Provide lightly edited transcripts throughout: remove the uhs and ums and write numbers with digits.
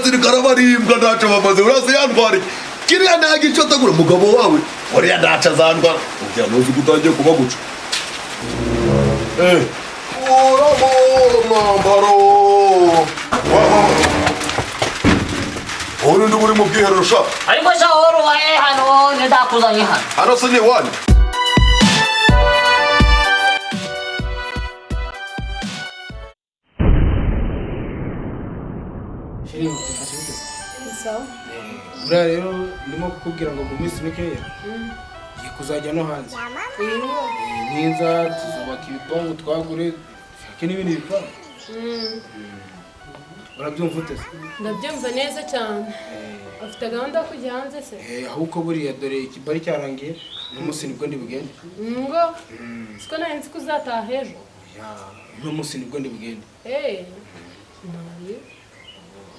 Abasirikare barimbwa ntacyo bamaze. Urazi yantwara iki? Kiriya ntabwo icyo atagura umugabo wawe uriya ntacyo azantwara. Ujya ntuzi ko utangiye kuba guca. Uramo umwambaro wowe, ndi uri mu bwiherero sha. Ariko sha, wowe ubaye hano ndakuzanye hano. Hano se ni iwanyu? Chéri, ufashe bite se? Sawa. Buriya rero ndimo kukubwira ngo mu minsi mikeya ngiye kuzajya no hanze. Ninza tuzubaka ibipangu, twagure, dushake n'ibindi bipangu. Urabyumva ute se? Ndabyumva neza cyane. Ufite gahunda yo kujya hanze se? Ahubwo buriya dore ikibari cyarangiye, uno munsi nibwo ndi bugende. Ngo siko nari nzi ko uzataha ejo. Ya, uno munsi nibwo ndi bugende. Nabi.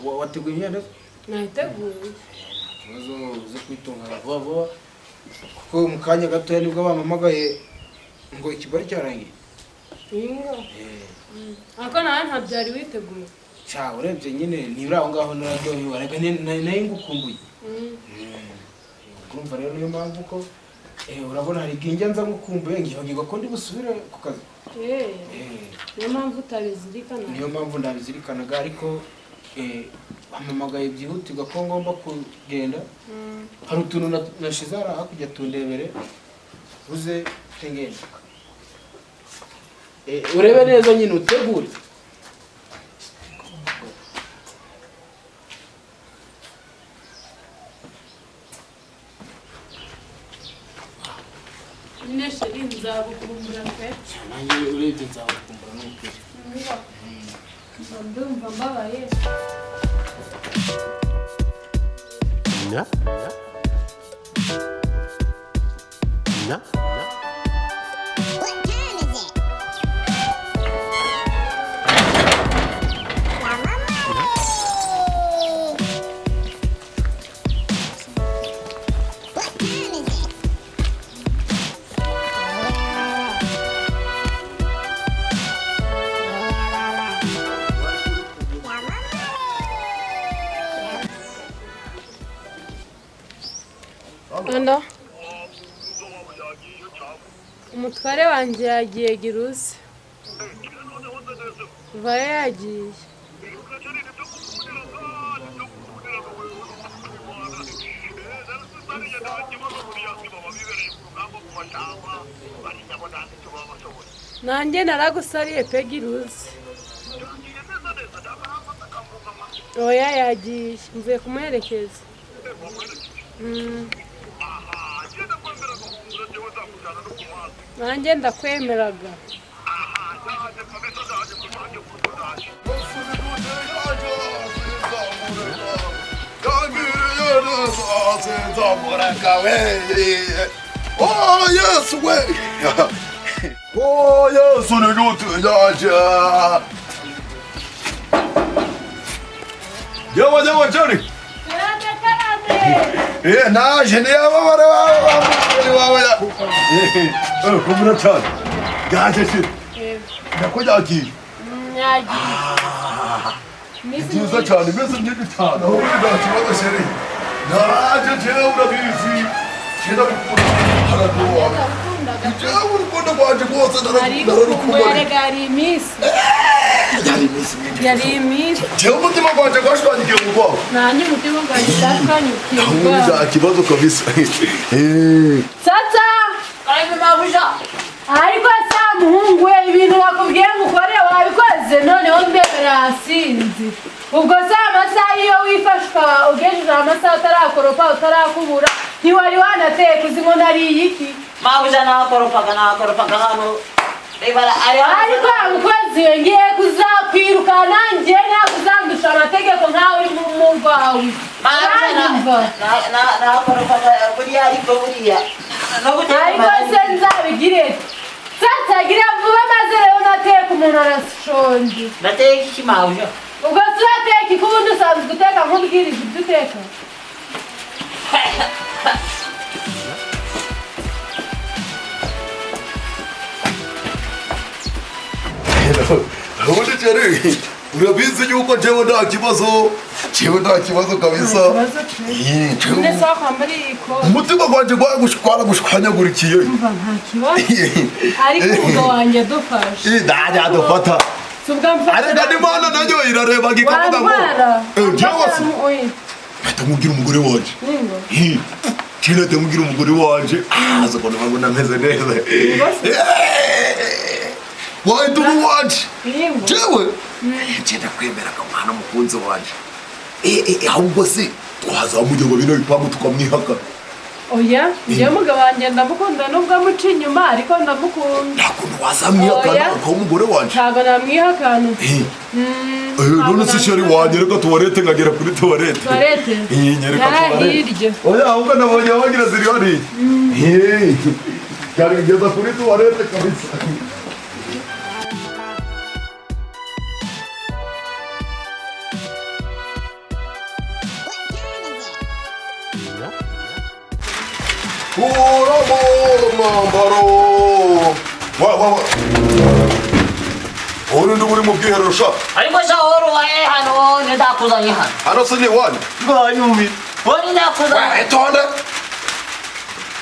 Wateguye imyenda se? Nayiteguye. Ikibazo uze kwitunganya vuba vuba, kuko mu kanya gatoya nibwo bampamagaye ngo ikibari cyarangiye. Ngo ariko nawe ntabyari witeguye. Cya, urebye nyine ntibiri aho ngaho, nararyohewe ariko nari ngukumbuye. Urumva rero niyo mpamvu ko urabona hari igihe njya nza ngukumbuye nkibagirwa ko ndi busubire ku kazi. Niyo mpamvu utabizirikana. Niyo mpamvu ndabizirikanaga, ariko bampamagaye byihutirwa ko ngomba kugenda. Hari utuntu nashize hariya hakurya, tundebere uze tengenda. Urebe neza nyine utegure. Nyine chéri, nzagukumbura pe. Nanjye urebye nzagukumbura n'ukuri. Ngo ndumva mbabaye. Na. Na. What time is it? La mama. What time is it? La mama. Ando umutware wanjye yagiye giruze vayo yagiye. Nanjye naragusariye pe giruze. Oya, yagiye, mvuye kumuherekeza. Nanjye ndakwemeraga. Oh, Yesu we! Oh, Yesu ni inshuti yanjye! Yewe yewe, chéri! Karame, karame! Naje niyababara wawe wawe. Komera cyane. Yaje chéri. Ndako yagiye. Yagiye. Ni byiza cyane, imeze myinshi cyane. Aho uri nta kibazo chéri. Naje jewe urabizi. Kera gukunda haragowe. Jewe urukundo rwanje rwose Nari nararukumariye. Yari iminsi. Yari iminsi myinshi. Yari iminsi. Jewe umutima gwanje gwashwanyikiye mu rwawe. Nanjye umutima gwanjye gwashwanyukiye. Aho nta kibazo kabisa. Sasa. Ariko mabuja. Ariko sa muhungu we, ibintu bakubwiye ngo ukore wabikoze? Noneho ndebera yasinzi. Ubwo se amasaha iyo wifashwa ugejeje amasaha utarakoropa, utarakubura, ntiwari wanateka, uzi ngo nariye iki? Mabuja, nakoropaga, nakoropaga hano. Reba ari hano. Ariko mukozi we, ngiye kuzakwirukana. Ngiye ntabwo uzandusha amategeko nkawe uri mu rwawe. Mabuja, nakoropaga buriya, ariko buriya no guteka. Ariko se nzabigire? Sasa gira vuba, maze rero nateka, umuntu arashonje. Ndateka iki, mabuja? Ubwo se urateka iki? Ubundi usanzwe uteka, nkubwiriza ibyo uteka? Ubundi chéri, urabizi yuko jewe nta kibazo. Jewe nta kibazo kabisa. Nta kibazo pe. Eh, jewe Ndetse wakwambara iyi kote. Umutima gwanjye gwaragushwanyagurikiye. Umva nta kibazo. Ariko umugabo wanjye dufashe. Eh, ndajya dufata. Si ubwo mfata. Arega n'Imana nayo irareba ikavuga ngo Wantwara. Eh, jewe se Oya. mpita nkubwira umugore wanje. Ningo. Eh, jewe nahita nkubwira umugore wanje. Ah, aza ukuntu mbona ameze neza. Eh, wahita uba uwanje. Ningo. Jewe ngenda kwemera akamwana umukunzi wanje. Eh, ahubwo se twazamujya ngo bino bipangu tukamwihakana. Oya, njyewe umugabo wanjye ndamukunda nubwo amuca inyuma ariko ndamukunda. Nta kuntu wazamwihakana Oya. ukaba umugore wanje. Ntabwo namwihakana. Eh, eh, none se sheri wanjye reka tuwarete nkagera kuri tuwarete. Tuwarete? Eh, nyereka Yari tuwarete. hirya. Oya, ahubwo nabonye wagira ziri hariya. Eh, byari kuri tuwarete kabisa. What time is it? Kuramo umwambaro. Wa wa wa. Uri ndi uri mu bwiherero sha. Ariko sha wowe ubaye hano ndakuzanye hano. Hano se ni iwanyu. Banyumira. Wowe ndakuzanye. Wa itonde.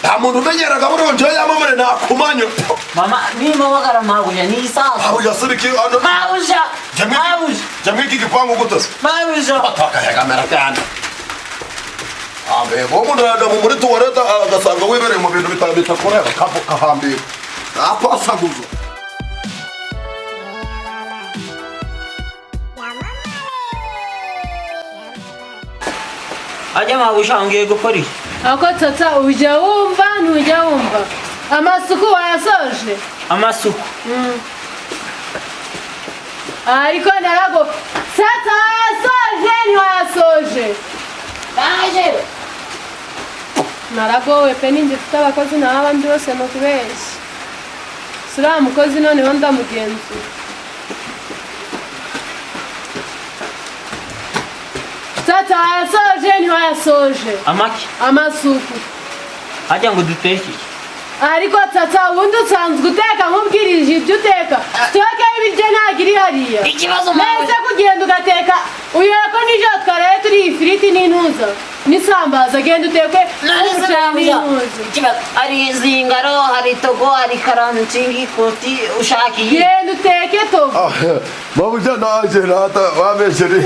Nta muntu umenyeraga buriya njyewe yamamare nakumanya. Mama nimpamagara mabuja ni isasu. Mabuja siriki hano. Mabuja. Mabuja. Jya muri iki gipangu gute se? Mabuja. Atakayagamera cyane. Abe, wowe umuntu arajya muri tuwarete agasanga wibereye mu bintu bitakureba kahambira. Akwasaguza. Ajya mabuja ngiye gukora iki? Ako tata ujya wumva ntujya wumva. Amasuku wayasoje? Amasuku. Ariko narago tata wayasoje ntiwayasoje. Baje. Naragowe pe ninjye mfite abakozi naho abandi bose ni ukubeshya. Si uriya mukozi noneho ndamugenzura. Tata wayasoje ntiwayasoje. Amaki. Amasuku. Ajya ngo duteke iki? Ariko tata ubundi usanzwe uteka nkubwirije ibyo uteka. Sitoke y'ibiryo ntabwo iri hariya. Ikibazo Nese kugenda ugateka uyera ko nijoro twaraye turiye ifiriti n'intuza n'isambaza genda uteke umuceri n'intuza. Ikibazo hari zingaro, hari togo, hari karantingi, koti ushaka iyi. Genda uteke togo. Ah, mabuja naje rata wabeshere.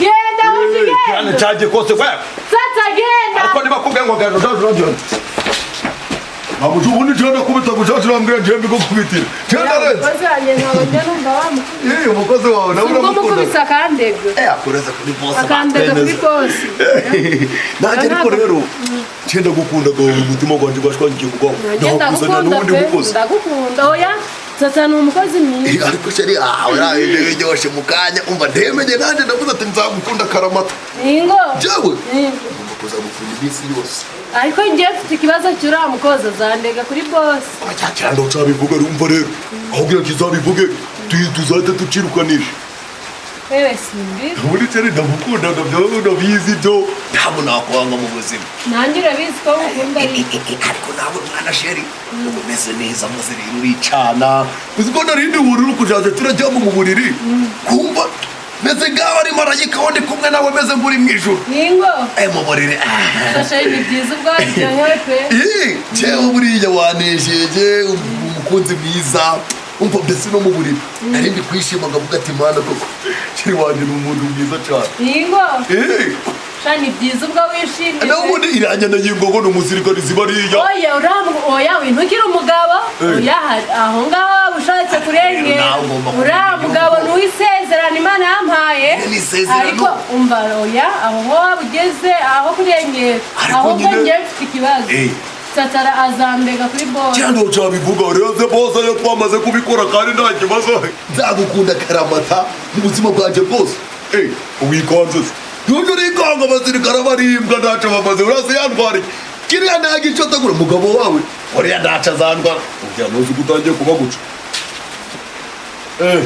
Genda uzi Cyane genda. cyaje kose kwa. Tata genda. Ariko niba kubwiye ngo genda utaje uragenda. Mabuja ubundi njyewe ndakubita gusa urambwira njyewe mbigukubitira. Njyewe ndarenze. Umukozi wanjye ntabwo njya numva wamukubise. Eh, umukozi wawe nawe Ubwo uramukunda. mukubise akandega. Eh, akureze kuri boss. Akandega kuri boss. Nanjye ariko rero njye ndagukunda gawe umutima gwanjye gwashwangiye kugwaho. Nanjye Ndakuzanira ndagukunda n'ubundi pe. mukozi. Ndagukunda. Oya tata ni umukozi mwiza. Eh, ariko sheri ah uraye biryoshye mu kanya umva ndemenye nanjye ndavuze ati nzagukunda karamata. Ingo. Jewe Ingo. ngomba kuzagukunda iminsi yose. Ariko njye mfite ikibazo cy'uriya mukozi azandega kuri boss. Cyakira ndocabivuga rumva rero. Aho kugira ngo kizabivuge tuzahita tucirukanisha. Wewe simbizi. Ubundi sheri ndagukunda ndabyo ndabizi byo ntabwo nakwanga mu buzima. Nanjye urabizi ko ngukunda ariko. Ariko nawe mwana sheri uba umeze neza maze rero uricana uzi ko narindi bururu kujaje turajyamo mu buriri kumva meze ngaho ari marayika ndi kumwe nawe meze nk'uri mu ijuru. Ningo. Eh, mu buriri ah. Sasha ni byiza ubwo waryohewe pe. Eh, jewe buriya wanejeje umukunzi mwiza umva mbese no mu buriri nari ndi kwishima ngavuga ati mana koko sheri wanjye ni umuntu mwiza cyane. Ningo. Eh, Sha ni byiza ubwo wishimye. nawe ubundi iranyana y'ingogo ni umusirikare ziba ariya. Oya oya wintukira umugabo. Eh. Oya aho ngaho waba ushatse kurengera. Nawe ugomba kumenya Uriya mugabo yuko- ni uw'isezerano Imana yampaye. Ni isezerano. Ariko umva oya aho ho waba ugeze aho kurengera. Ariko Ahubwo nyine- njye mfite ikibazo. Eh. Satara azandega kuri boss. Cyane ucabivuga rero se bose iyo twamaze kubikora kandi nta kibazo. Nzagukunda karamata mu buzima bwanjye bwose. Eh, wikanze se. Ntujya urikanga abasirikare barimbwa ntacyo bamaze urase yantwara iki? Kiriya ntago icyo atagura umugabo wawe uriya ntacyo azantwara. Ubya ntuzi ko utangiye kubaguca. Eh,